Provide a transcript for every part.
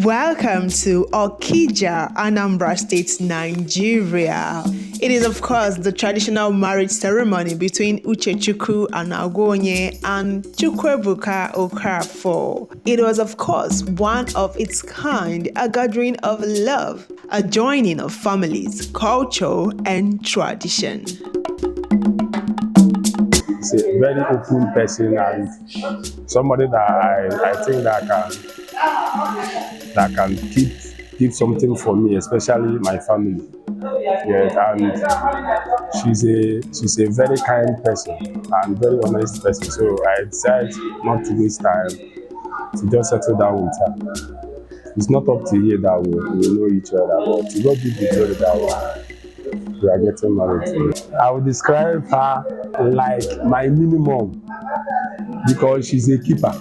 Welcome to Okija, Anambra State, Nigeria. It is, of course, the traditional marriage ceremony between Uchechukwu Anaguonye and Chukwuebuka Okafor. It was, of course, one of its kind, a gathering of love, a joining of families, culture, and tradition. She's a very open person and somebody that I think that can keep something for me, especially my family. Yes, and she's a very kind person and very honest person. So I decided not to waste time to just settle down with her. It's not up to here that we know each other, but to God be the glory that we are getting married today. I would describe her like my minimum because she's a keeper.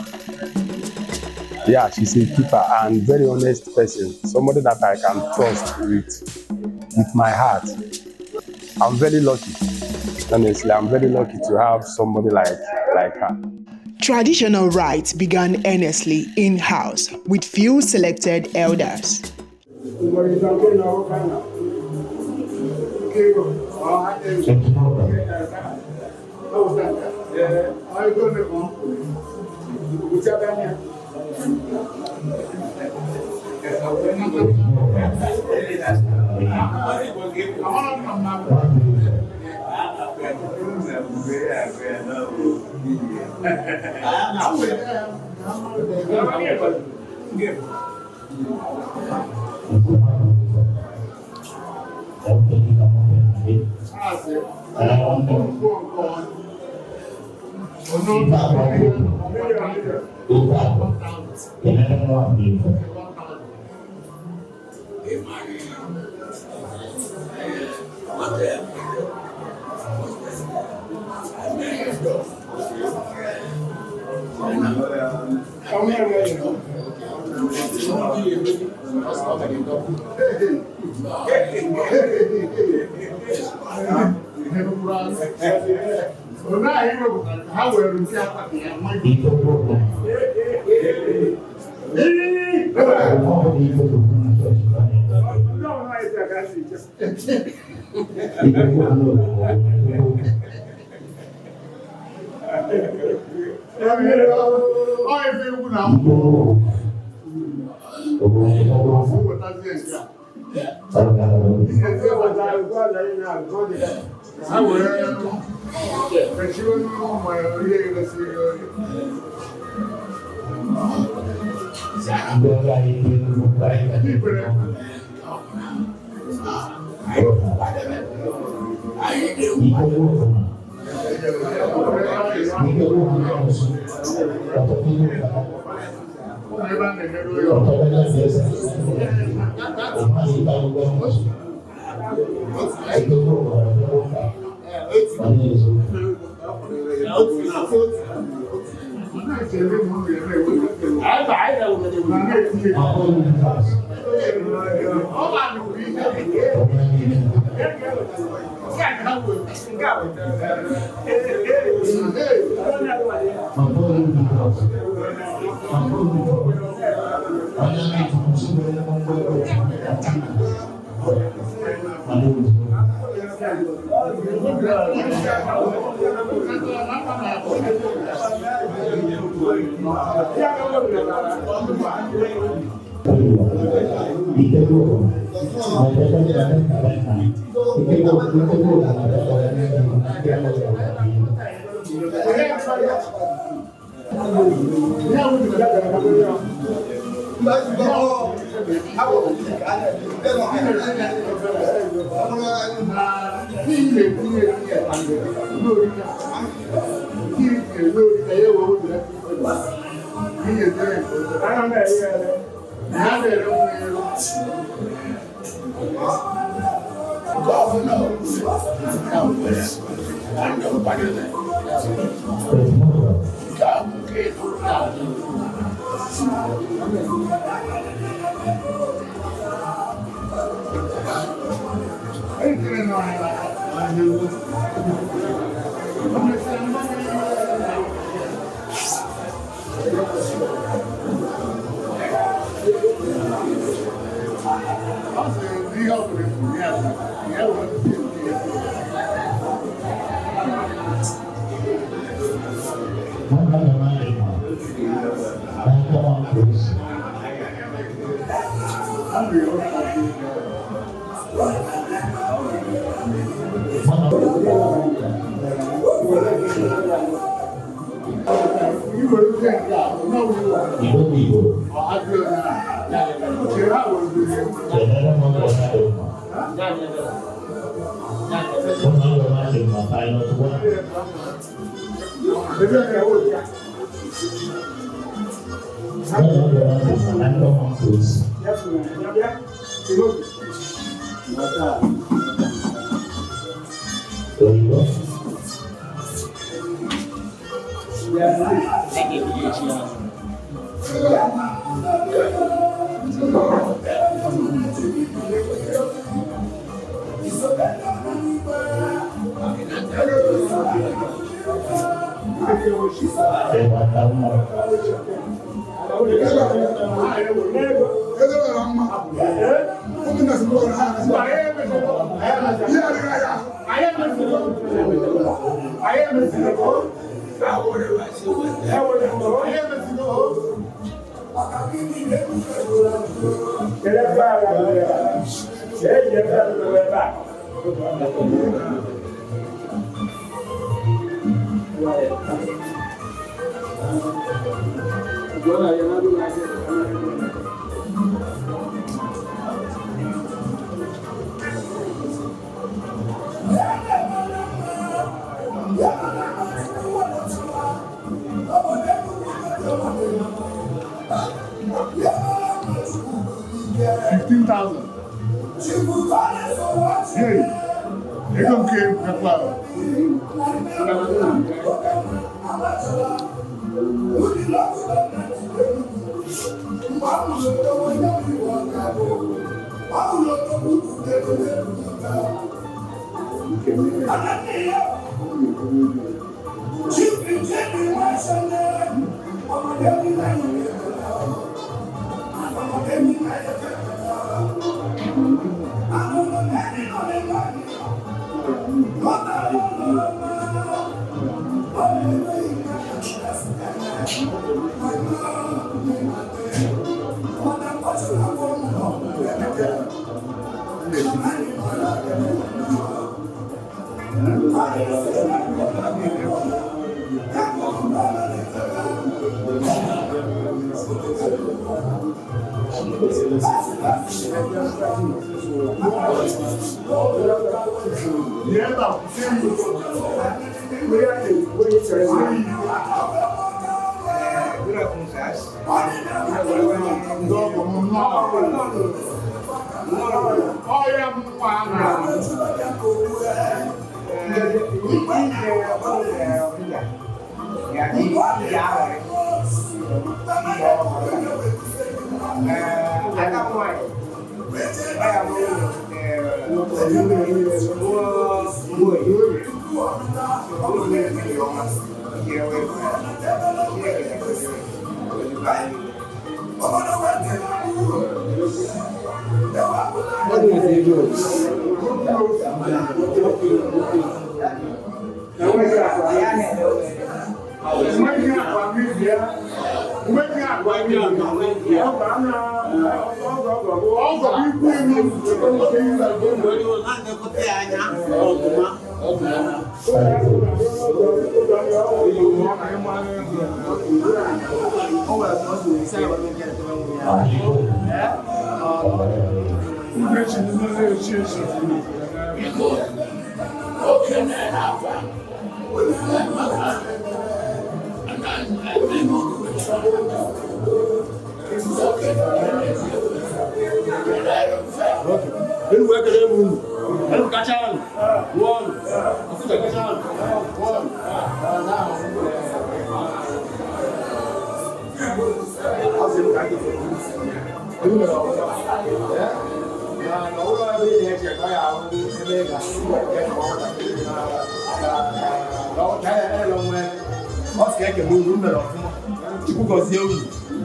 Yeah, she's a keeper and very honest person. Somebody that I can trust with my heart. I'm very lucky. Honestly, I'm very lucky to have somebody like her. Traditional rites began earnestly in house with few selected elders.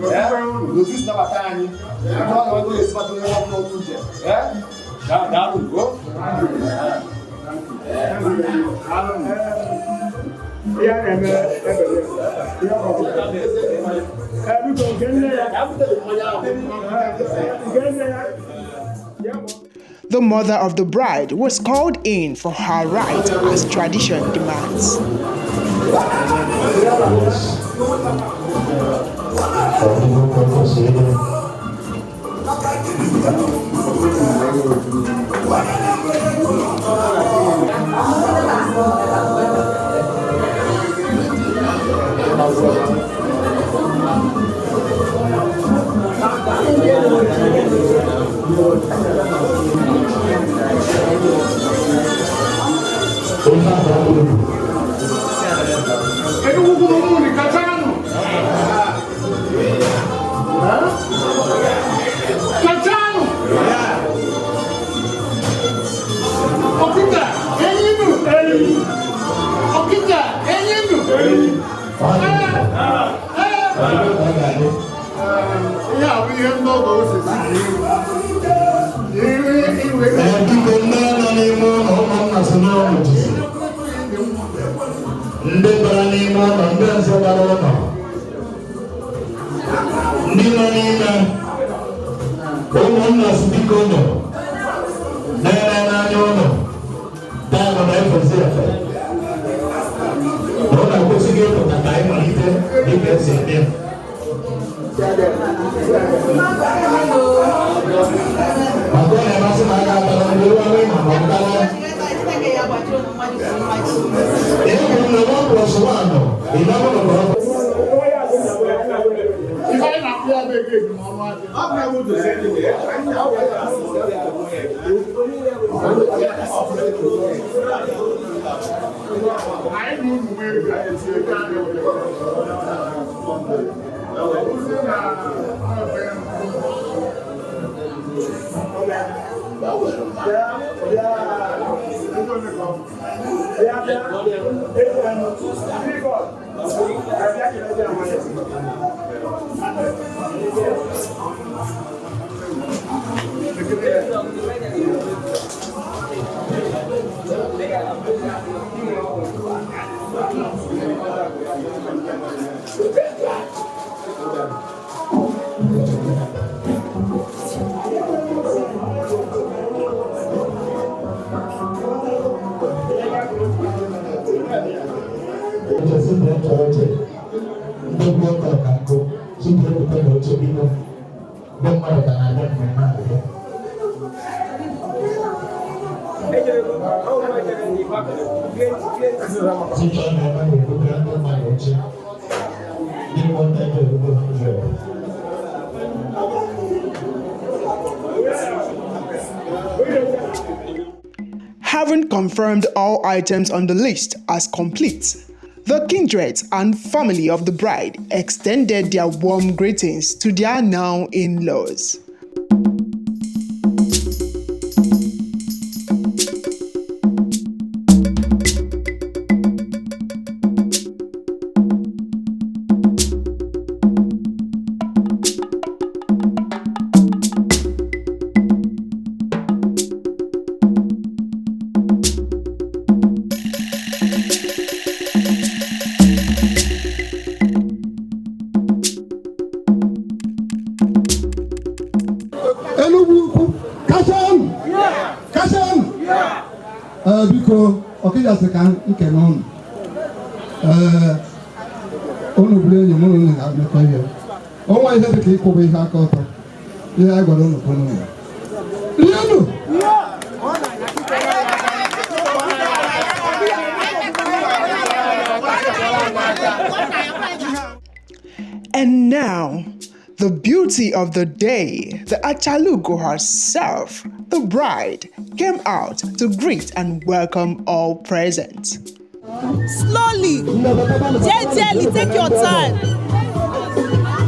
N'otu isi nabata anyị, ndị ọ na-enwe esi bata onye ọbụla otu uche. Daalụ o. Ihe a na-eme ebele ihe ọ bụla. Biko, nke nne ya, nke nne ya ya bụ. The mother of the bride was called in for her right as tradition demands. Enugu kwuru ụmụ kachanụ. Kachanụ. Ọkịta enyinu. Ọkịta enyinu. Ihe a bụ ihe ndị ọgọ ose si iwe iwe. Biko, ndị nọ n'ime ụlọ, ụmụnna si n'ụlọ jizi. Ndị bara n'ime ụlọ, ndị ọzọ bara ụlọ. Ndị nọ n'ime, ụmụnna si biko nọ. Na-ere n'anya ụlọ. Taa nọ na-efezi efe. Na ụlọ akwụsịghị ịpụta ka anyị malite dịka esi eme ya. Maka ọ na-amasị m aka atara ndị ọrụ ịma ma ọ pụtara. Ekwuru na 1 plus 1, 11 bụ. Ife anyị na-akpụ ya bụ ego eji ma ọnụ ahịa. Anyị na unu nwee ego esi ego anyị nwere. Ọ bụzie na ọ bụ ya mbụ. Ego ole ka ọ bụ? Oche si bịa chọọ oche. Ndị bụ ọtọ ka nkụ si bịa pụta na oche, biko. Ndị mmadụ ka na-abịa mmemme ahụ bịa. Si chọọ na ebe a ga-ebutere ndị mmadụ oche. Ndị bụ ọtọ ebe erugo 100. Having confirmed all items on the list as complete, the kindred and family of the bride extended their warm greetings to their now in laws. Enugwu Ukwu kachanụ, kachanụ. Ee, biko, Ọkịja sị ka nkene unu. Ee, unu bụrụ enyi m, unu ga-emekọ ihe ọnwa, ihe dị ka ịkwụba ihe aka ọtọ. Ihe anyị gwara unu bụ unu rienụ. And now, the beauty of the day, the Achalugo herself, the bride, came out to greet and welcome all present. Slowly, gently, take your time.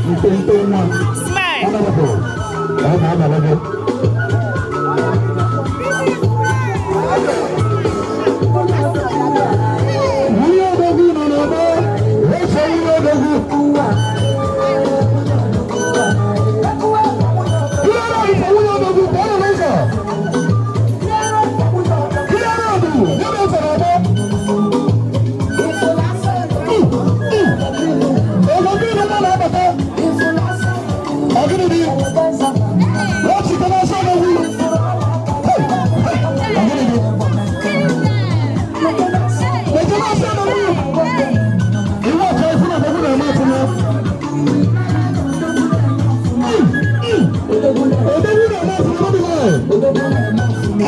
Mkpụmkpụ nwa. Smile. Honorable, ọ na-abalị gị. Nwunye odogwu nọ n'ọgbọ, ese nwunye odogwu.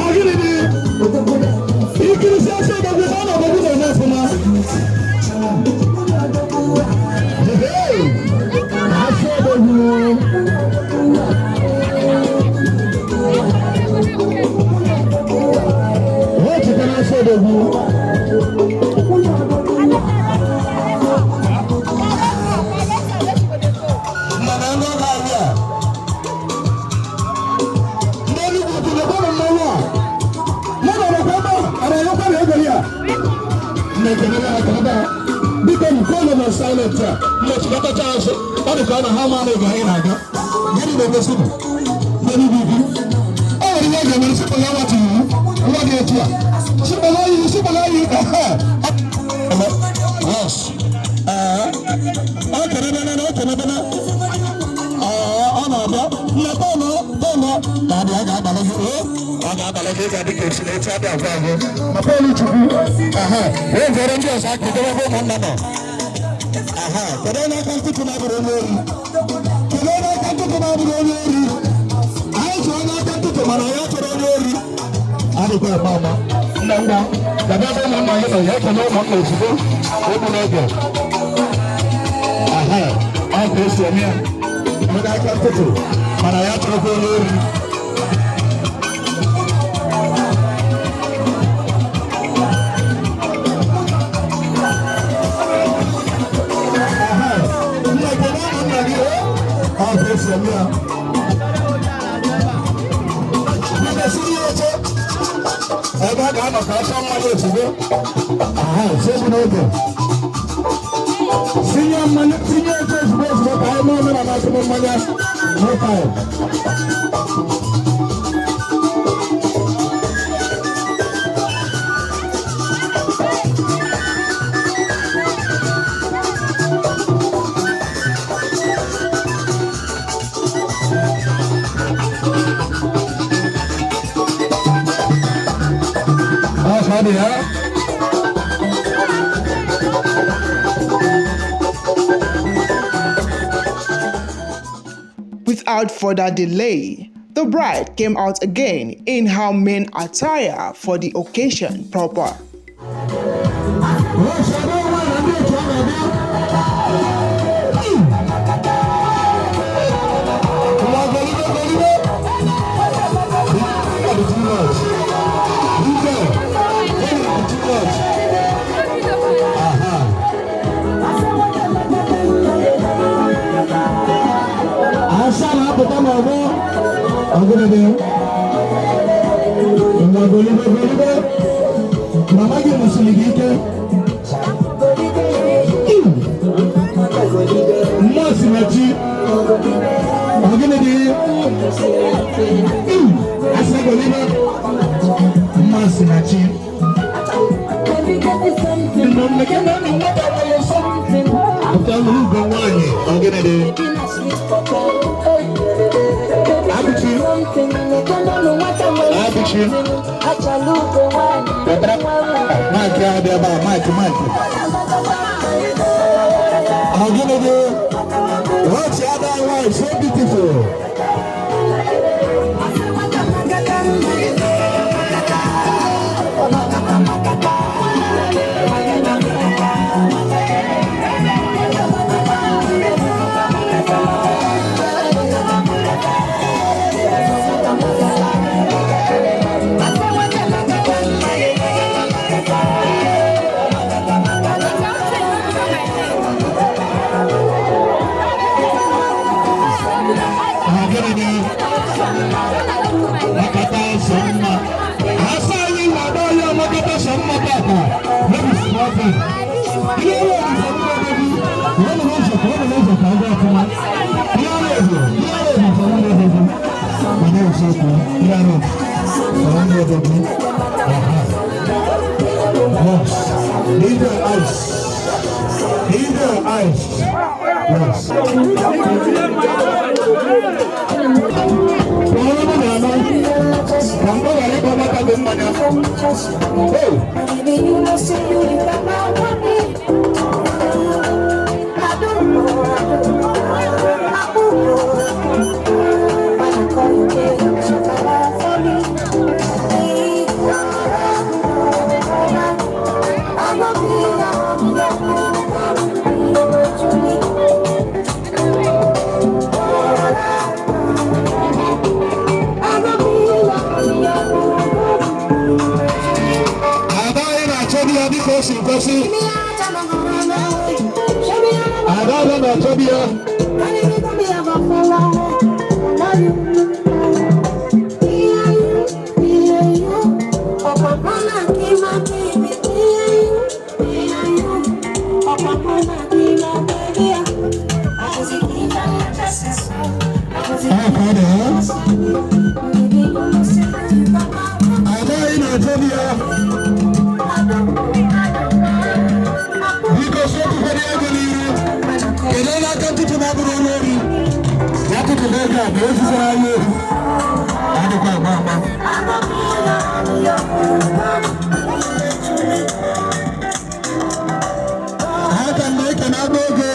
Ọ gịnị dị? Ikirisi asa ọdọgwu ọ na ọdọgwu na-eme ọfụma. Hey! Asa ọdọgwu. Wọ́n ti kọ́ asa ọdọgwu. Mana ndị ọrụ ahịa a, ndị Enugu ukwu na-ekwe mmanwụ a. Mụ na ọnọkwa ebe a, a na-enyekwa na ego ya. Na-ekelele ha ka ebe a. Biko nke ụlọ na silent a, mmechikọtacha azụ, ọ dị ka ọ na ha ama ego anyị na-aga. Gịnị na-emesi bụ? N'Enugu ukwu. O nwere ihe a ga-emere sịkpọla nwata iwu, nwa dị etu a. Sịkpọla yi, sịkpọla yi, ehe. Yes. Ee. Ọ kedebere na ọ kedebere. Ọ na-abịa nne tọnụ tọnụ na-abịa, ọ ga-abalị gị o ọ ga-abalị gị ga dịka esi na-eti abịa agwa agwụ ma Pọl Chukwu aha wee zere ndị ọzọ aka edebe ebe ụmụnna nọ aha. Kedu onye aka ntụtụ na-abụrụ onye ori? Kedu onye aka ntụtụ na-abụrụ onye ori? Anyị chọrọ onye aka ntụtụ, mana anyị achọrọ onye ori. Adịkwa eme ama nna ngwa gaba ebe ụmụnna gị nọ ya ekele ụmụnna ozugbo okwu n'oge aha. Ọ ka esi eme ya, onye aka ntụtụ mana ya chọrọkwa onye ori. Aha, nna ekele ụmụnna gị o. Ọ ka esi eme ya. Bịa ya oche ebe a ga-anọ ka ọsọ mmanya ozugbo. Aha, sekwu n'oge. Tinye mmanya, tinye oche ozugbo ozugbo ka anyị mee omenala atụmụ mmanya. No time. Ọ ka ọ dị ya. Without further delay, the bride came out again in her main attire for the occasion proper. Wọ́n ṣe abẹ́ wọn àná bí ètò ọ̀nà bí. Wọ́n gbẹ̀lúgbẹ̀ gbẹ̀lúgbẹ̀. Nígbà too much. Nígbà nígbà too much. Aha. Asa na-apụta n'ọgbọ. Ọgụnụdị. Ngwa golibe golibe. Mama gị mụsiri gị ike. Mmụọ si na chi. Ọ gịnị dị? Asa golibe. Mmụọ si na chi. Pụtara ugo nwaanyị. Ọ gịnị dị? Abụchi. Abụchi. Pụtara maịkị ahụ dị ebe a, maịkị maịkị. Ọ gịnị dị? Watch other wife, so beautiful. Ọ gịnị dị? Makata sọ mma. Asa anyị na-agba ya makata sọ mma tata. No be small thing. Ihe ọrụ ọdịsọ mma ebebi. Wọ́n nọ n'ụzọ ka wọ́n nọ n'ụzọ ka ọ gaa ọfụma. Ihe ọrụ ebu, ihe ọrụ ebu sọ mma ebebi. Mana eziokwu, ihe ọrụ ebu sọ mma ebebi. Aha. Yes. Leave your eyes. Leave your eyes. Yes. Kpọrọ m na-anọ ka mgbe ghara ịkpọ maka gị mmanya. Hey! ya dịka o si kwesị. Ada abịa na-achọ di ya. Ọ ka ọ dị ha. Ada anyị na-achọ di ya. Biko sọtụkwara ego n'iru. Kedu onye aka ntụtụ na-abụrụ onye ori? Ya tụtụrụ ego a ma ezukwara anya ohu. Adịkwa agba agba. Aka m na-ekene agba ego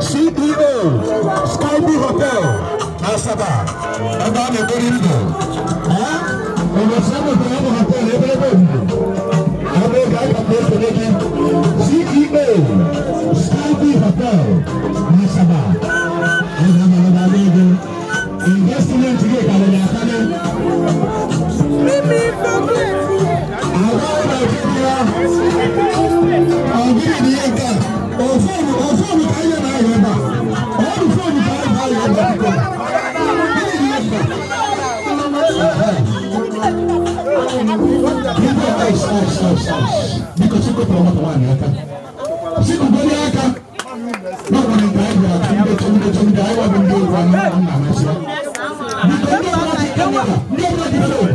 CEO Skype Hotel na Asaba, ebe a na-ebori ndụ. Ụbọchị a mepere ya bụ hotel ebelebe obodo. Agba ego, aka m na-ekele gị. CEO Skype Hotel na Asaba. Ị ga-amalụ na agba ego. Investment gị karịrị akarị. Ada Nigeria. Ọ gịnị dị ihe nke a? Ọ phone, ọ phone ka anyị na-ahịa ebe a. Ọ bụ phone ka anyị na-ahịa ebe a, biko. Gịnị dị ihe nke a? Biko, ice, ice, ice, ice. Biko, sikụpụrụ nwata nwaanyị aka. Sikụpụrụ ya aka. N'ọgbara nke anyị bịara ndetu ndetu ndị anyị wabụ ndị egwu anụ nna amasị ya. Biko, ndị ọbụla ji camera, ndị ọbụla ji phone,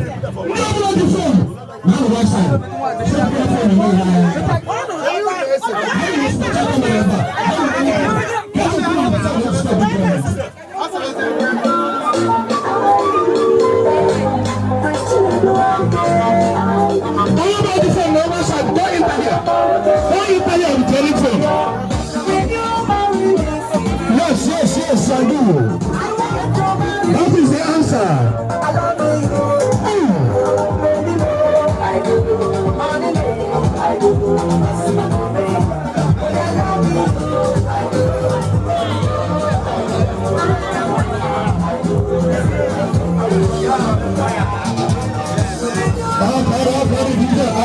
ndị ọbụla ji phone, na-anọ one side. Sikụpụrụ ya phone eme ihe anya. Anybody phone on one side, go enter here. Go enter here with your phone. Yes, I do. That is the answer.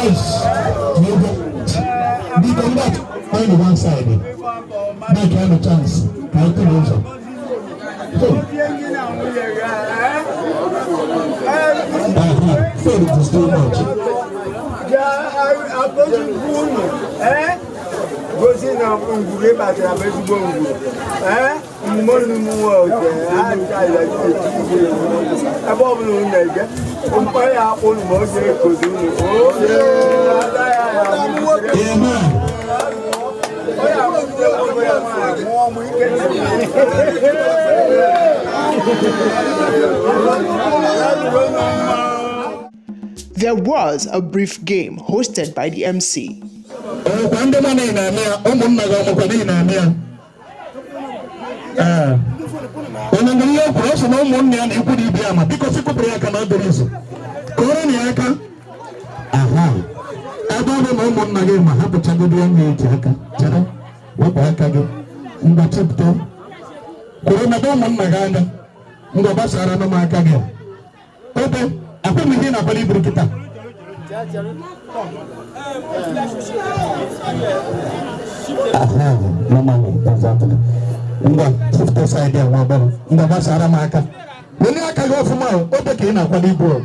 Ice. Biko, ndị a one side. Make ya no chance. Ka anyị tụrụ ụzọ. So, faith is too much. Agozikwu unu ee gosi na ngwuru ịbatara bụ ezigbo ngwuru ee mmonu oke ebe ọ bụla unu na-eje mkpọ ya akpụ unu ma oge ekozi unu. Amen. Onye akwụkwọ ya mụọ mụ ike. There was a brief game hosted by the MC. Ọkwa ndị mmadụ ị na-eme ya, ụmụnna gị ọmụkwa n'ihi na-eme ya. Ee. Onye nwere ihe o kwuru, ọ sị na ụmụnne ya na ikwu na ibe ya ma biko sịkụpụrụ ya aka na ọ dịrị izu. Kụọrọ na ya aka. Aha. Ebe ọ bụ na ụmụnna gị ma hapụchagodo ya na-eji aka. Chere, wepụ aka gị. Ngwa, chepụta. Kwuru na be ụmụnna gị anya. Ngwa, gbasara m aka gị. Obe, akwa m ihe ị na-akwado iburu kịta. Aha, normally, exactly. Ngwa, shift aside ya nwa obere. Ngwa, gbasara m aka. Welie aka gị ọfụma o, obe ka ị na-akwado ibu o.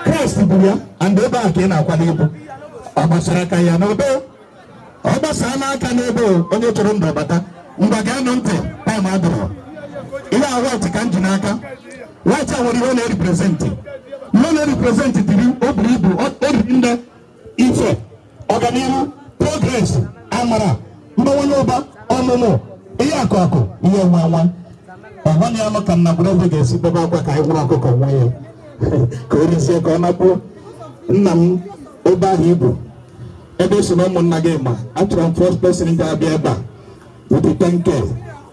Kraịst buru ya, and ebe a ka ị na-akwado ibu. Ọ gbasara aka ya n'obe. Ọ gbasara n'aka n'ebe o, onye chọrọ ndụ bata. Ngwa, gaa-nụ ntị, time adịrọ. Ihe a white ka m ji n'aka. White a nwere ihe ọ na-represent. Ihe ọ na-represent dịrị o buru ibu, o riri nne, ife, ọganihu, progress, amara, mbawanye ụba, ọmụmụ, ihe akụ akụ, ihe nwa nwa. Ọhụrụ ya nọ ka nna bụrụ eze ga-esi bebe akwa ka anyị gwụrụ ọkụkọ nwa ya ka o rizie ka ọ nakpuo. Nna m, ebe ahụ ibu ebe so na ụmụnna gị ma achọrọ m first person ga-abịa ebe a with the 10K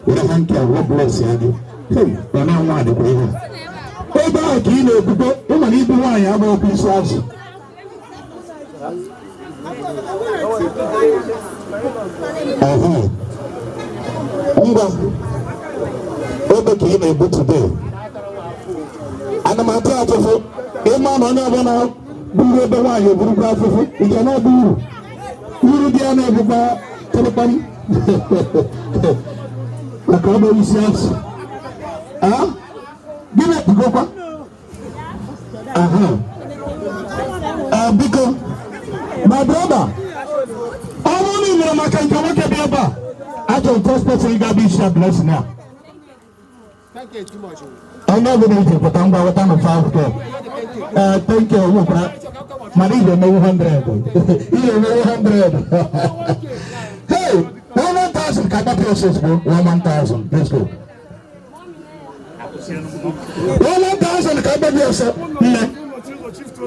were ha nke a bless ya gị. Hey, ọ na nwa dịkwa ihe a. Ebe ahụ ka ị na-ekwukwe ịma na ibu nwaanyị abụghịkwa isi azụ. Ehe. Ngwa, ebe ka ị na-ebu today, ana m atụ atụfụ ịma na onye ọbụla Bụrụ ebe nwaanyị eburukwa afụfụ nke na ọ bụ uru uru dị ya na-ebukwa tụrụkpam maka ọ bụ isi azụ. Ah, gịnị kpugokwa? Aha. Ah, biko, my brother, ọ bụrụ na ị nwere maka nke nwoke dị ebe a, achọrọ m first person ga-abịa isi a blessing a. Onye ọbụla iji pụta, ngwa, weta na 5K. Ee, 10K nwekwara, mana ị ga-emewu 100, ị ga-emewu 100. Hey, 1000 ka agbapụ ọsọ ozugbo. 1000, let's go. 1000 ka agbapụ ọsọ. Nne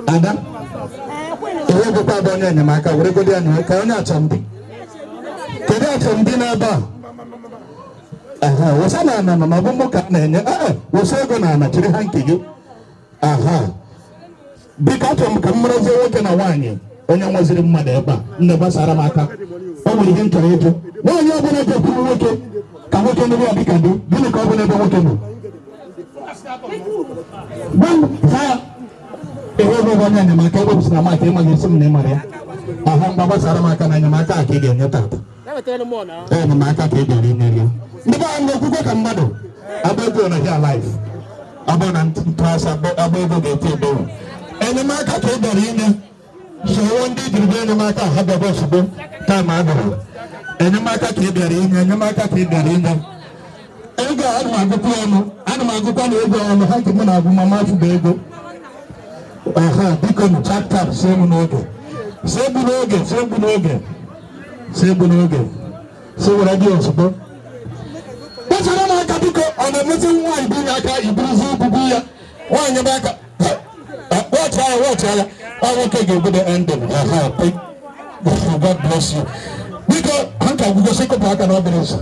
ada, ihe bụkwa bụ onye enyemaka, were godi ya nyewe ka onye achọmdi. Kedu achọmdi n'ebe a? Aha, wụsa na ana na ọ bụ mụ ka a na-enye. Ee, wụsa ego na ana, jiri ha nke gị. Aha, biko, achọrọ m ka m marazie nwoke na nwaanyị, onye nweziri mmadụ ebe a. Nne, gbasara m aka, o nwere ihe m chọrọ ịjụ. Nwaanyị ọbụla jekwuru nwoke ka nwoke nụrụ ya dịka di, gịnị ka ọ bụ n'ebe nwoke nọ? Gwa m, zaa ya. Ihe ebe bụ onye enyemaka ebe bụ si na maka ịmaghị esi m na ịmara ya. Aha, mgba, gbasara m aka na enyemaka a ka ị ga-enye tata. Enyemaka ka ị bịara inyere ya. Ndị be anyị na-ekwukwe ka mmadụ agba ego na hia life, agba na ntụasị, agba ego ga-eti ebewu. Enyemaka ka ị bịara inye, soro ndị jiri bịa enyemaka ha bịaba ozugbo. Time adịrị. Enyemaka ka ị bịara inye, enyemaka ka ị bịara inye. Ego a, ana m agụkwa ọnụ, ana m agụkwa na ego ọnụ ha nke mụ na-agụ ma mafụ bụ ego. Aha, biko nụ, tap tap, si egbu n'oge, si egbu n'oge, si egbu n'oge, si egbu n'oge, si were gị ozugbo. Gbasara m aka, biko. Ọ na-emezi nwaanyị bụ inye aka iburuzi ibubu ya nwaanyị bụ aka. Watch ya, watch ya. Ọ nwoke ga-ebu the ending. Aha, God bless you. Biko, ha ka gwugosi kụpụ aka na obere ụzọ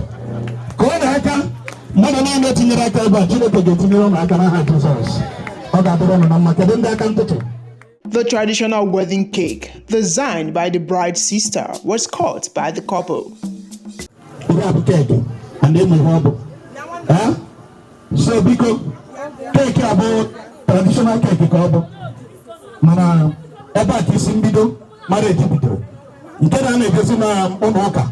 ka ọ na-aka. Mmadụ niile tinyere aka ebe a, Chineke ga-etinyere ụmụ aka n'aha Jizọs. Ọ ga-adịrị ụnụ na mma. Kedu ndị aka ntụtụ? The traditional wedding cake, designed by the bride's sister, was cut by the couple. Ihe a bụ cake and ịmụ ihe ọ bụ. Eh? So biko, cake a bụ traditional cake ka ọ bụ, mana ebe a ka isi mbido marriage bidoro. Nke na a na-egosi na ụlọ ụka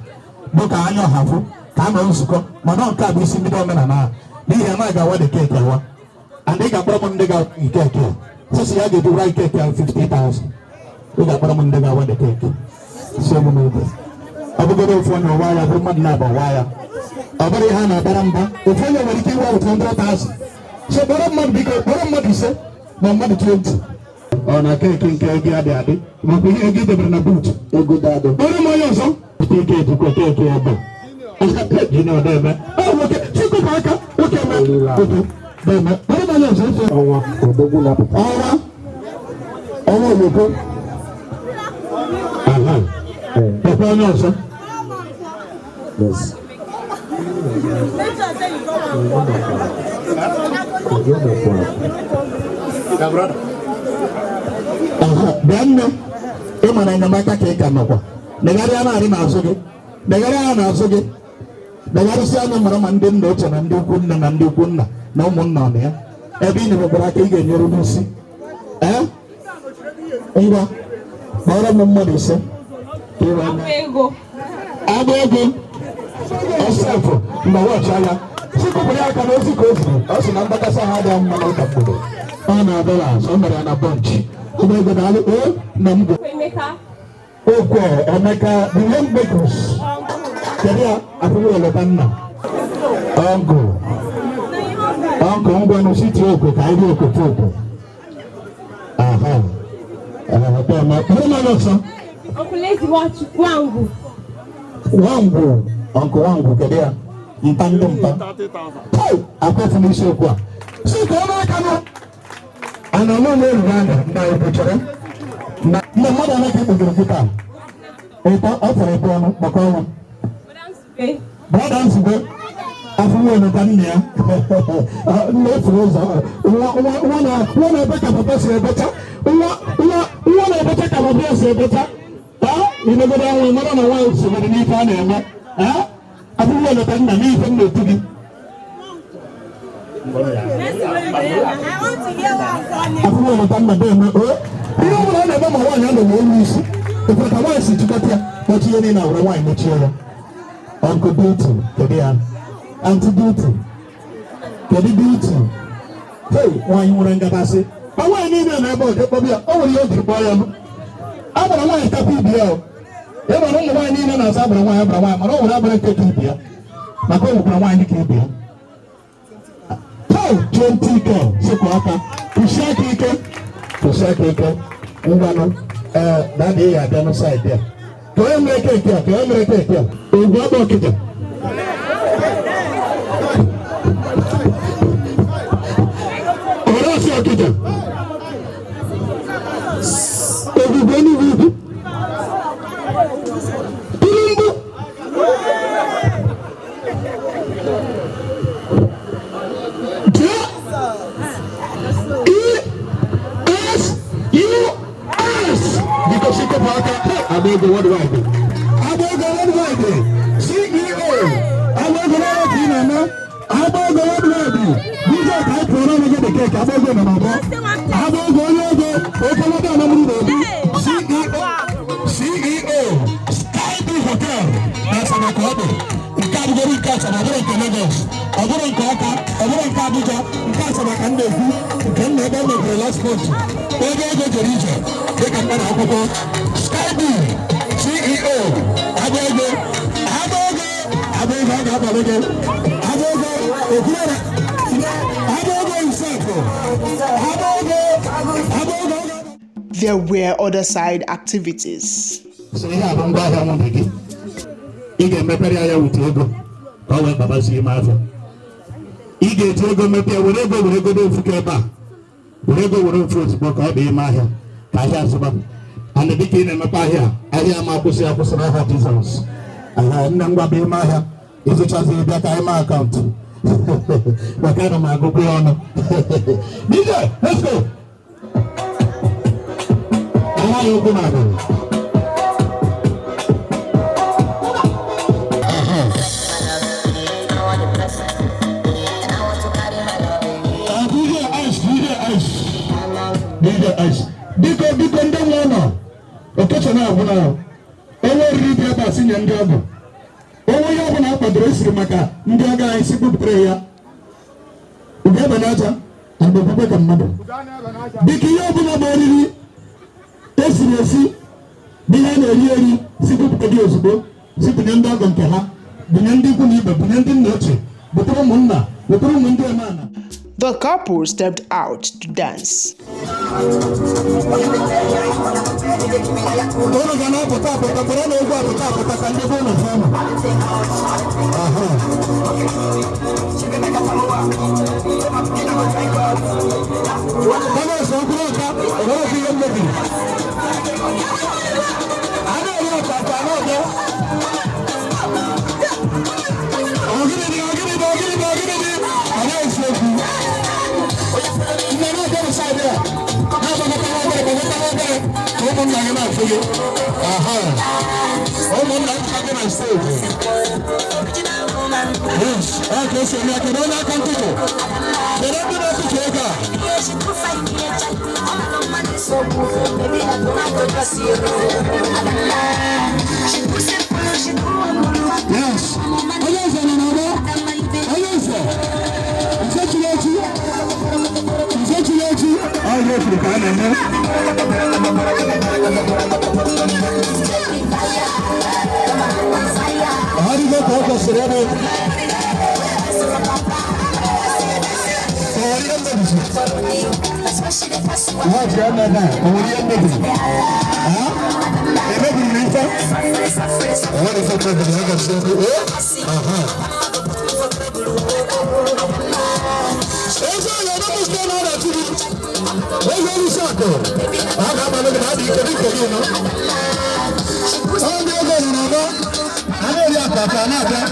bụ ka anya ọha fụ ka a nọ nzukọ, mana nke a bụ isi mbido omenala a, n'ihi na a ga-awa dị cake awa, and ị ga-akpọrọ m ndị ga cake a sịsị ya ga-eji wara cake a 50,000. Ị ga-akpọrọ m ndị ga-awa dị cake si egbu n'oge. Ọ bụgoro ofu onye ụwa ya bụrụ mmadụ na-aba ụwa ya, ọ bụrụ ihe a na-abara mba, ofu onye nwere ike iwe 100,000. So kpọrọ mmadụ, biko, kpọrọ mmadụ 5 ma mmadụ 20. Ọ na cake nke ego ya dị adị makwa ihe ego idebere na boot Ego dado. Kpọrọ m onye ọzọ. Cake ejikwa cake ebe ji na ọdọ eme. Ọ nwoke chịkọba aka nwoke eme otu eme. Kpọrọ m onye ọzọ efe. Ọnwa odogwu na-apụta. Ọnwa, ọnwa oloko. Aha, kpọkwa onye ọzọ. Yes. Ojo na-apụ. Aha, bịa nne, ị ma na enyemaka ka ị ka nọkwa. Megharịa narị n'azụ gị, megharịa anya n'azụ gị, megharịsị anya mara ma ndị nna ochie na ndị ukwu nne na ndị ukwu nna na ụmụnna ọ na ya ebe ị nyerekwara aka ị ga-enyere n'isi. Ee, ngwa, kpọrọ m mmadụ 5 ka ị wee mee. Ego. Agba ego ọsefụ mgbe wọchị anya chịkụpụrụ ya aka n'ozi ka o ziri. Ọ sị na mgbakasị ahụ adịghị mma n'ụka mgbede. Ọ na dollars, ọ mere ya na bunch. Agba ego na alụ o na m. Emeka. Okwe Emeka, the young makers. Kedu ya afụghị eleta nna? Ọnkụ, ọnkụ, ngwanụ, siti okwe ka anyị okwe tụ okwe. Aha, ee, mmadụ ọzọ. Uncle Ezi Nwangwu. Nwangwu, ọnkụ Nwangwu, kedu ya? Mpa ndị mpa akwafu n'isiokwu a si ka ọ n'aka nụ ana ọmụ na-eruru anya ndị anyị kwuchere na ndị mmadụ ole ka ikpugoro kịta ịtọ. Ọ fọrọ ịtọ ọnụ kpọkọ ọnwa. Brother Nzube. Brother Nzube, afụwo eleta nna ya, nna efuru ụzọ. Nwa nwa na nwa na-ebe ka papa si ebecha nwa nwa nwa na-ebecha ka papa ya si ebecha. Imegodo ọnwa mara na nwa sogoro n'ife a na-eme. Afụwo eleta nna n'ife m na-etu gị. I want to hear one funny. Afụwo eleta nna dị eme ihe ọ bụla ọ na-eme. Ma nwaanyị anọ olu isi ịfụrụ ka nwaanyị si jikọta ya, kpọchi ihe niile, were nwaanyị mechie ya. Uncle Beauty, kedu ya? Aunty Beauty, kedu Beauty? Hey, nwaanyị nwere ngabasị. Ma nwaanyị niile na ebe ọ kpọbụ ya, o nwere ihe o jiri kpọọ ya. A gbara nwaanyị kapụ ibi ya o. Ya mara ụmụ nwaanyị niile na-asa agbara nwaanyị, agbara nwaanyị, mana o nwere agbara nke ka ibi ya, maka o nwekwara nwaanyị ka ibi ya. Hey, 20K, sịkwa aka, kwụsie aka ike, kwụsie aka ike. Ngwanụ, ee, daddy, ya abịa n'side ya. Ka onye mere cake a, ka onye mere cake a, ogwu agba Ọkịja. Ọrọsị Ọkịja. Ogwugwu Enugwu Ukwu. Tinubu. J E S U S. Biko sikọpụ aka. Agba ego worldwide. Agba ego worldwide. CEO. Agba ego n'ọrụ ka ị na-eme. Agba ego worldwide. DJ, ka anyị pụrụ n'ọnụ gị bekee ka agba ego nọ n'ọgbọ. Agba ego onye ego. Okolobịa anamuru n'obi. CEO. CEO. Sky Blue Hotel. Na Asaba ka ọ dị. Nke abụgoro nke Asaba, ọ bụrụ nke Lagos, ọ bụrụ nke Ọka, ọ bụrụ nke Abuja, nke Asaba ka m na-ekwu, nke m na ebe m mepere last month. Onye ego jere ije dịka mkpara akwụkwọ. Sky Blue, CEO, agba ego, agba ego, agba ego, ọ ga-abalị gị. Agba ego, okwuere, agba ego himself, agba ego, agba ego, ọ ga- There were other side activities. So ihe a bụ ngwaahịa nwunye gị. Ị ga-emepere ya ya wute ego ka ọ wee babazie ime afọ. Ị ga-eji ego mepee, were ego, were ego ofu ka ebe a, were ego, were ofu ozugbo ka ọ dị ime ahịa, ka ahịa azụba. And dịka ị na-emepe ahịa, ahịa ma akwụsị akwụsị n'aha Jizọs. Aha nne, ngwa bụ ime ahịa, ịzụchazi, bịa ka anyị mee account, maka ana m agụgụ ya ọnụ. DJ, let's go. Nwaanyị okwu na-abụ. DJ Ice, DJ Ice, DJ Ice. Biko, biko, ndị nwe ụlọ, okecha na-agwụna onwe oriri dị ebe a, si nye ndị ọgọ. Onwe ihe ọbụla a kwadoro esiri maka ndị ọgọ anyị, si buputere ya. Ugo ebe n'aja and okwukwe ka mmadụ. Biko, ihe ọbụla bụ oriri esiri esi bụ ihe a na-eri eri, si bupụta gị ozugbo, si bunye ndị ọgọ nke ha, bunye ndị ikwu na ibe, bunye ndị nna ochie, butere ụmụnna, butere ụmụ ndị omenala. The couple stepped out to dance. Unu ga na-apụta apụta, bụrụ na egwu apụta apụta ka ndị be unu fụ unu. Aha. Onye ose okwu ọka, ọ bụrụ ihe mmebiri. A na-eri ọkpa na-abịa. Ogidi dị, ogidi dị, ogidi dị, ogidi dị. Ọ na-esi okwu. Nne na-abịa na side a. Na-agbakọta nwa obere, gbakọta nwa obere, ka ụmụnna gị na-afụ gị. Aha. Ụmụnna gị na stage. Yes, ọ ka esi eme ya. Kedu onye aka ntụtụ? Kedu ndị na-atụtụ ego a? Yes. Onye eze nọ n'ọgbọ. Onye eze. Nze chiri echi. Nze chiri echi. Ọ ihe efuru ka a na-eme. Ọ dịgo ka ọ kwesịrị ebe. O nwere ihe mmebisi? Nwa ji eme ebe a, o nwere ihe mmebiri? Ha? Emebiri na ife? O nwere ife mebiri, a ga-esi ebe. Eh? Aha. Eze ọya ọdọ mụsịlị na ọdachi gị. Eze olusi akụ. A ga-abalị gị na adị ike dịka gị nọ. Ọ ndị ego nọ n'ọgbọ. A na-eri akpa akpa na-abịa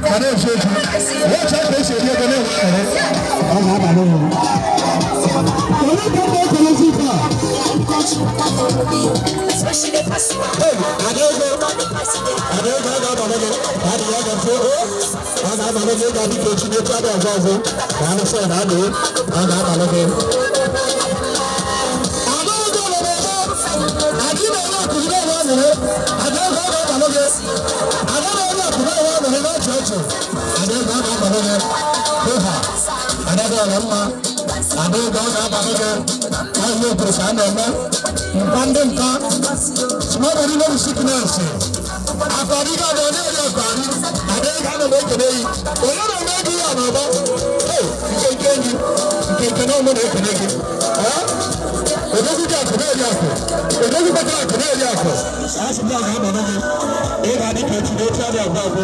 ma na-efu efu. Wee ka esi eri ego na-enwe aṅụrị. Ọ ga-abalị gị. Onye ka mba ekelezi ife a? Hey, ada ego. Ada ego, ọ ga-abalị gị. Adị ya ga-efu. Ọ ga-abalị gị, ị ga-adị ka echi n'echi adị ọzọ ọzọ. Ka anụ sọ na adị. Ọ ga-abalị gị. Ada ego nọ n'ọgbọ. Adaego, ọ ga-abalị gị. Ahịa ekwuru ka a na-eme. Mpa ndị nta. Small body no be sickness. Akọrị ga abịa na-eri akọrị. Adaego, ana m ekele gị. Onye na-eme gị ya n'ọgbọ? Ee, nkenke gị. Nkenke na ọmụ na-ekele gị. Odogwu gị akụ na-eri akụ. Odogwu kpatara akụ na-eri akụ. Asị m na ọ ga-abalị gị. Ị ga-adị ka echi na echi adịghị agwụ agwụ.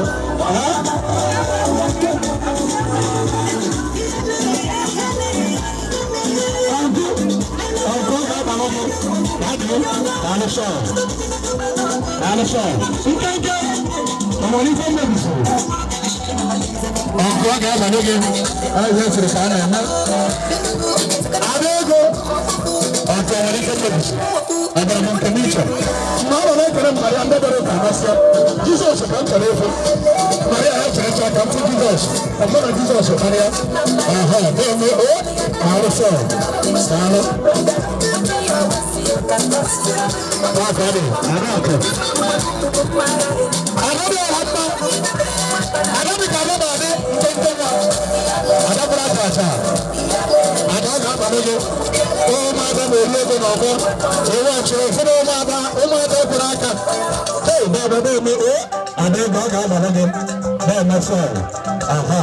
Ọgụ ga-abalị gị. Daalụ sọ. Daalụ sọ. Nkenke. Ọmọdé ife mmebisi. Ọgụ ọ ga-abalị gị. Ahịa esiri ka a na-eme. Ada ego. Ọgụ ọmọdé ife mmebisi. Ọbara m nke n'iche. Mgbe ọ nọ na-ekele m Maria ndị bịara ụka amasịa. Jizọs ka m chọrọ ịfụ. Maria ya chere chọọ ka m fụ Jizọs. Ọ bụrụ na Jizọs karịa. Aha, na-eme o. Daalụ sọ. Daalụ. Aha.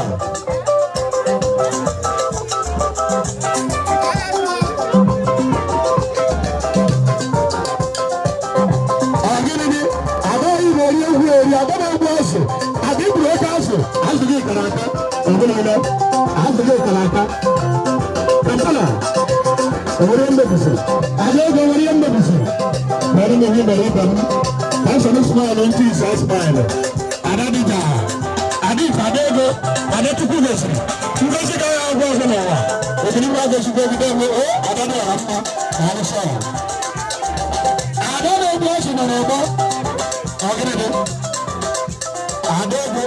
Ọgịnịdị agaghị m eri egwu eri, agaghị egwu azụ, aga egburu oke azụ, azụ gị kara aka, ọbụla azụ gị kara aka. Kampala, onwere ihe mmebisi, ada ego nwere ihe mmebisi, mere m ihe mere ibe m, ka nsọ smile ntị ise smile, ada dịja, ada ife ada ego, ada Chukwu gosiri, ngozi ka ya agwụ ọzọ n'ụwa, obìnrin wa gosi gogide enwe, o ada dị ọra mma, na alụsọ ya. Ada na-egbu azụ nọ n'ọgbọ. Ọgịnịdị? Ada ego.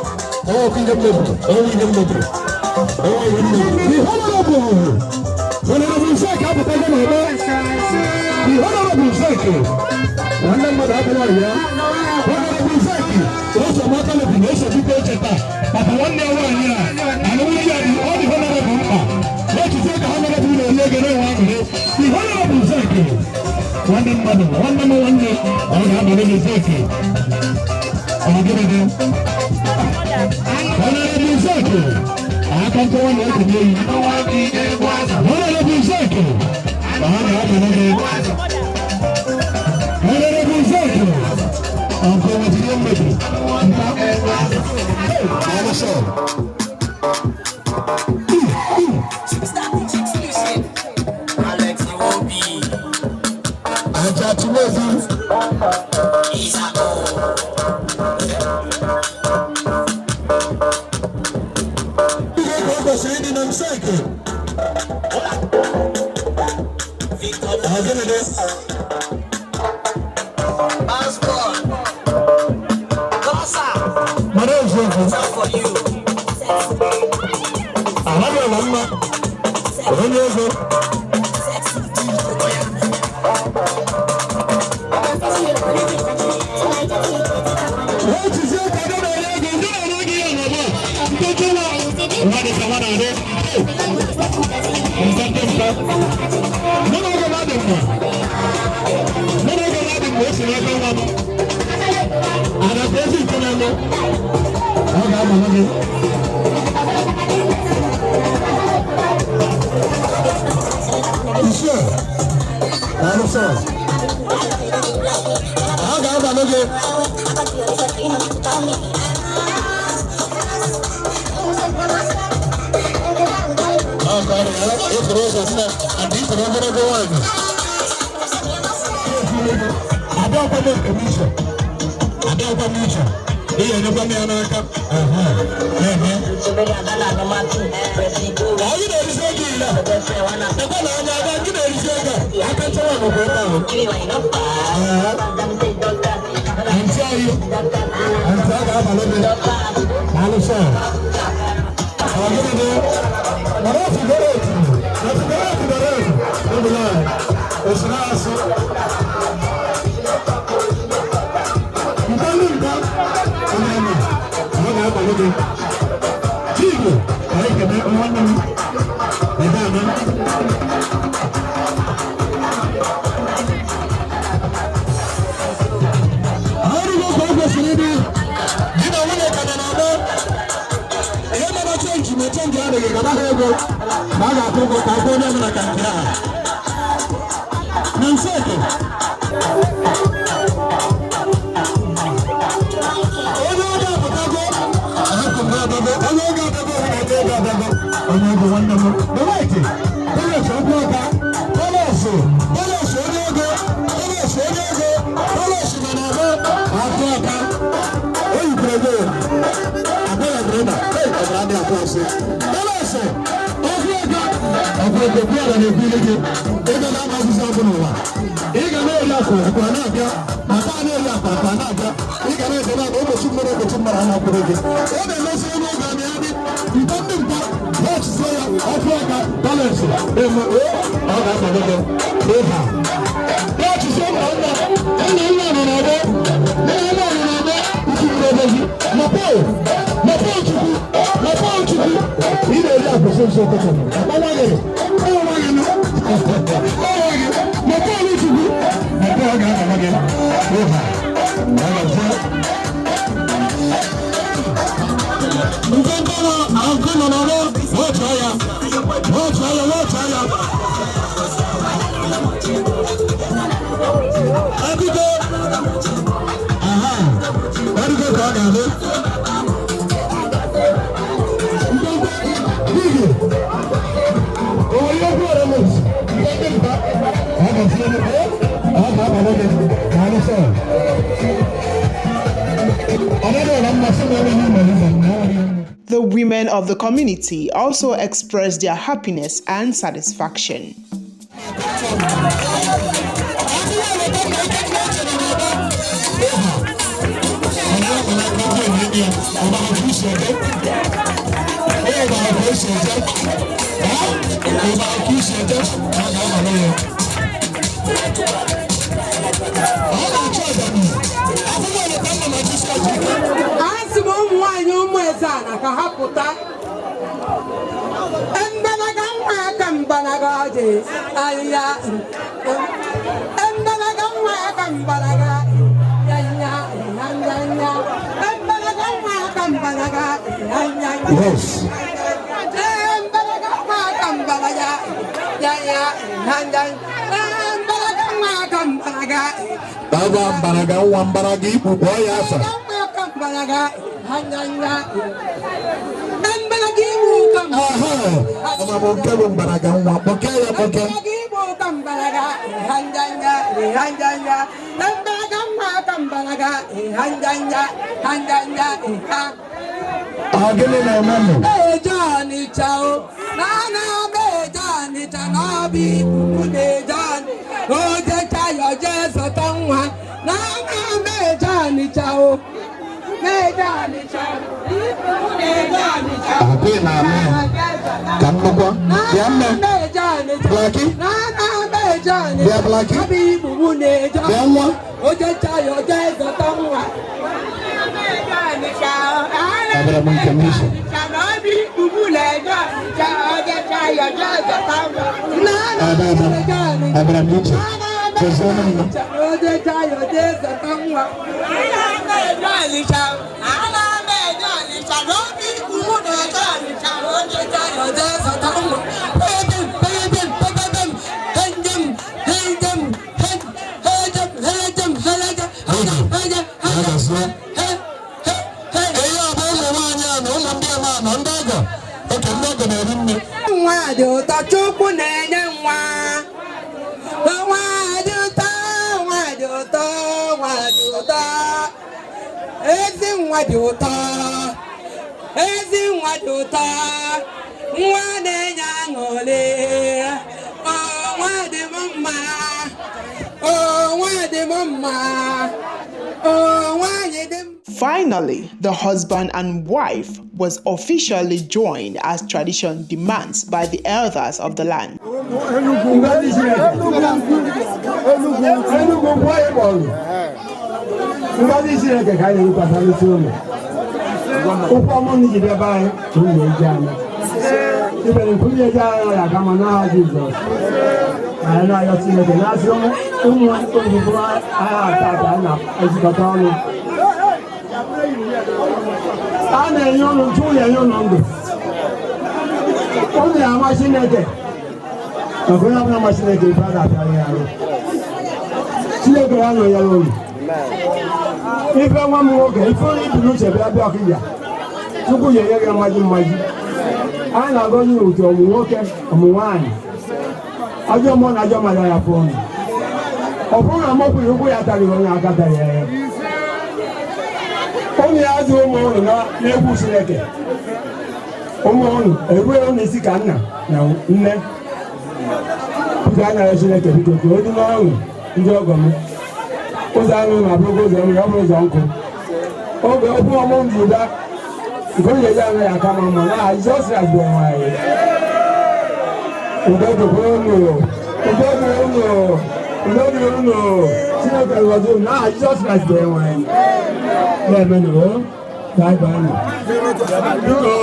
Enwekwa ihe mmebiri. Enwe ihe mmebiri. Enwe ihe mmebiri. The Honorable Honorable Zeke apụtago n'ọgbọ. The Honorable Zeke. Nwanne mmadụ abụghị ya. Honorable Zeke. Ose mata lebi na ose biko echeta. Maka nwanne ya nwaanyị a. Alụmdi ya dị ọ dị Honorable mkpa. N'echiche ka Honorable na-eri ego na-enwe aṅụrị. The Honorable Zeke. Nwanne mmadụ, nwanne m nwanne, ọ ga-abalị gị Zeke. Ọ gịnị dị? Honorable Zeke, aka nkọwa na-ekenye yi. Honorable Zeke, ọ ga-abalị gị. Honorable Zeke, ọkụ nwetiri mmebi. Nta. Hey, daalụ sọ. Alex Iwobi. Aja Chimezie. Isako. Ihe ka o kwesịrị ịdị na Mseke. Victor Ọ gịnị dị? Passport. Gosa. Mana eziokwu. Not for you. Anaghị ala mma. Onye ego. Echizie ka ndị na-ere ego, ndị na-ere ego ya n'ọgbọ. Nkeji nwa. Nwa dị ka nwa na-adị. Nta ndị nta. Mụ na oge na-adị mma. Mụ na oge na-adị mma, o si n'aka nwa m. Ada ka ezi nke na-eme. Ọ ga-abalị gị. Iṣẹ́ daalụ sọ. Ọ ga-abalị gị. Ọ ga-abalị gị. Ịfụrụ ụzọ nne, and ịfụrụ ogologo nwaanyị. Ada ọkwa m nke m iche. Ada ọkwa m iche. Ihe enyekwa m ya n'aka. Ehe. Ehe. Anyị na-erisi ego ile a. Ekwe na anya aga, gị na-erisi ego a. Aka nchewa nọkwa ebe ahụ. Ehe. Ntị anyị. Ntị a ga-abalị gị. Daalụ sọ. Ọ gịnị dị? Mana otu goro otu. Otu goro otu goro otu. Ebula. Osiri asụ. Nta ndị nta. Onye ama. Ọ ga-abalị gị. Chigo, ka anyị kene nwanne m. Ebe a na. Weta ha ego na a ga-akwụ ụgwọ ka akwụ onye ọbụla ka nke ha. Na nseke. Onye ọ ga-apụtago, ahapụ m adago, onye ọ ga-adago, onye ọ ga-adago, onye ego nwanne m. The right, Bolos okwu aka, Bolos, Bolos onye ego, Bolos onye ego, Bolos nọ n'ọgbọ, akụ aka, o yikwere ego, abụghị brọda, hey, ọ bụrụ adịghị atụ asị. Bolos, okwu aka, ọkụ ego bịara na-ebuli gị, ego na-ama osisi ọkụ n'ụwa. Ị ga na-eri akụ, akụ a na-abịa, ma taa na-eri akụ, akụ a na-abịa. Ị ga na-ede na ụbọchị mmiri ụbọchị mmiri a na-akwụrụ gị. Ọ na-emesi onye oge amị adị, mpa ndị mpa, ọchịchị ya, ọkụ aka, balance, eme, ọ ga-akwado gị, ịha. Ọchịchị nna nna, nna nna nọ n'ọgbọ, nna nna nọ n'ọgbọ, isi mmiri ebe gị. Mapoo, mapoo Chukwu, mapoo Chukwu, ị na-eri akụ so nso ụtụtụ. Ọnwa gị, ọnwa gị nụ, ọnwa gị, mapoo Chukwu, mapoo ọ ga-akwado gị, ịha. Ọ ga-azie. Nkenke na akụ nọ n'ọgbọ, wọchọ ya, wọchọ ya, wọchọ ya. Akụkọ, aha, ọdụkọ ka ọ ga-adị. Nkenke, bigi, onye okwu ọrụ m, nkenke mpa, ọ ga-esi n'ebe, ọ ga-abalị gị, ka anyị sọ̀rọ̀. Ọ dịghị ọla mmasị na enweghị ụlọ ụzọ na enweghị. The women of the community also expressed their happiness and satisfaction. Asị m ụmụ nwaanyị ụmụ eze ana ka ha pụta mbanaga nwa aka mbanaga dị ahịhịa mbanaga nwa aka mbanaga ya ya ya ya ya mbanaga nwa aka mbanaga ya ya ya. Yes. Mbanaga nwa aka mbanaga ya ya ya ya mbanaga nwa aka mbanaga. Baba mbaraga nwa mbaraga ikpu kpọọ ya afa. Mbanaga ya ya mbanaga igbu ka. Aha, ama m nke bụ mbaraga nwa, kpọkee ya kpọkee. Mbaraga igbu ka mbaraga hanjanja hanjanja mbaraga nwa ka mbaraga hanjanja hanjanja ha. Ọ gịnị na-eme nụ? Eje Ọnịcha o na na m eje Ọnịcha na ọ bụ ibu na-eje Ọnịcha o jecha ya jee zọta nwa na na m eje Ọnịcha o na-eje Ọnịcha ibu na-eje Ọnịcha. Adị na anụ ka nnukwu bịa nne Blaki bịa Blaki bịa nwa. Abịara m nke m iche. Abịara m abịara m iche. Gozienụ m. Ya gazie. Ihe ọ bụ ụmụ nwaanyị a na ụmụ ndị ama na ndị ọgọ. Oke ndị ọgọ na-eri nne. Nwa dị ụtọ, Chukwu na-enye nwa. Nwa dị ụtọ, nwa dị ụtọ, nwa dị ụtọ. Ezi nwa dị ụtọ, ezi nwa dị ụtọ. Nwa na-enye aṅụrị. Ọ nwa dị m mma, ọ nwa dị m mma, ọ nwaanyị dị mma. Finally, the husband and wife was officially joined as tradition demands by the elders of the land. Enugu nkwụ anyị kpọrọ ngọzi Chineke ka anyị na-erukwasa n'isi ụlọ ụkwụ ọmụ na iji bịa be anyị ka unu eji anya ibere nkwu ndị eji anya ya aga ma n'aha Jizọs anyị na-ayọ Chineke na-asị ụmụ ozugbo agha atọ atọ a na-ezikọta ọnụ a na-enye ụnụ ntụ ụlọ enye ụnụ ndụ. Unu ya ama Chineke. Maka onye ọbụla ma Chineke ife a ga-apịa ya arụ. Chineke ya nọ ya olu. Ife nwa m nwoke, ife onye ibu n'uche bịa bịa Ọkịja. Chukwu ga-enye gị mmaji mmaji. Anyị na-agọzi otu ọmụ nwoke, ọmụ nwaanyị. Ajọ mmụọ na ajọ mmadụ ya pụọ ọnụ. Ọ bụrụ na mọpụrụ ụkwụ ya tarịghị onye aka tara ya. Ụmụ ya azụ ụmụ ụnụ n'egwu Chineke. Ụmụ ụnụ erughị ụnụ isi ka nna na nne. Biko anya Chineke biko ka o dị n'ọṅụ ndị ọgọ m. Ụzọ anụ na-abụrụkwa ụzọ mmiri, ọ bụrụ ụzọ nkụ. Oge okwu ọmụ m ji bịa nke onye eji anaghị aka ma mma na Jizọs Kraịst bụ nwanyị. Udo dịkwara unu, udo dịrị unu, udo dịrị unu. Chineke gọzie unu n'aha Jizọs Kraịst bụ nwanyị. Na-emenụ o, bye bye nụ. Biko,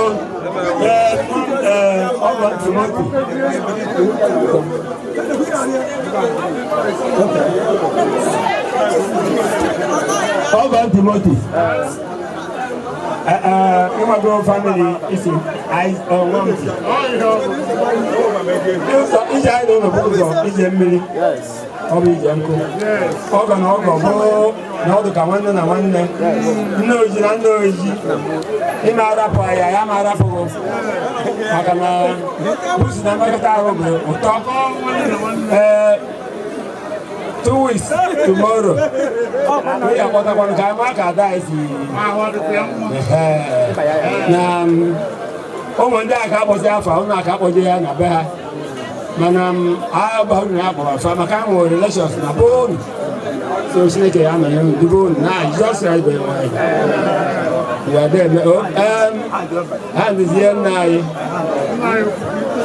ee, ee, ọgọ Timoti. Ọgọ Timoti. Ịmago family isi nwa m ji. Ụzọ ije anyị n'ụlọ bụ ụzọ ije mmiri. Ọ bụ ije nkụ. Ọgọ na ọgọ bụ na ọdụ ka nwanne na nwanne. Nne oji na nne oji. Ime arapụ ya, ya ma arapụghị. Maka na busi na mmekọta ahụ bụ ụtọ. Ee, 2 weeks tomorrow. We are kpọtakwanụ ka ama ka ada anyị si. Ee, na ụmụ ndị a ka akpọzi afa ụnụ aka akpọje ya na be ha mana agba unu ya kpọrọ afa maka ha nwere relations na be unu. So Chineke ya nọnye unu dube unu na Jizọs Kraịst bụ nwanyị ya deme o ha nduzie nna anyị.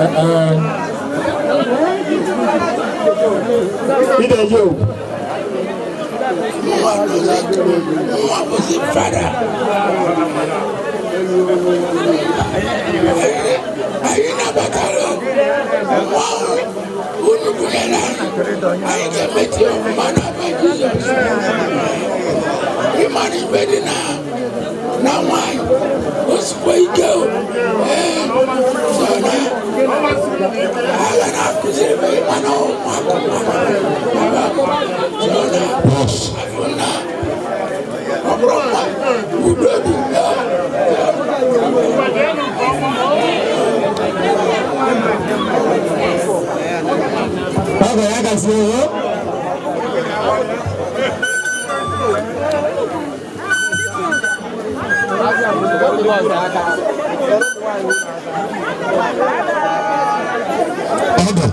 Ee, Ideji o. Nwa bụzi fada. Anyị nabatara nwa ahụ unu bunyere anyị. Anyị ga-emechi ọfụma n'afa Jizọs. Ịmara ibe dị na na nwaanyị o sikwa ike o. Ee, so na agha na-akụziri m ịma na ụmụaka so na afọ na ọ bụrụ mma udo dị. Ọgọ ya gazie o. Ọgọ.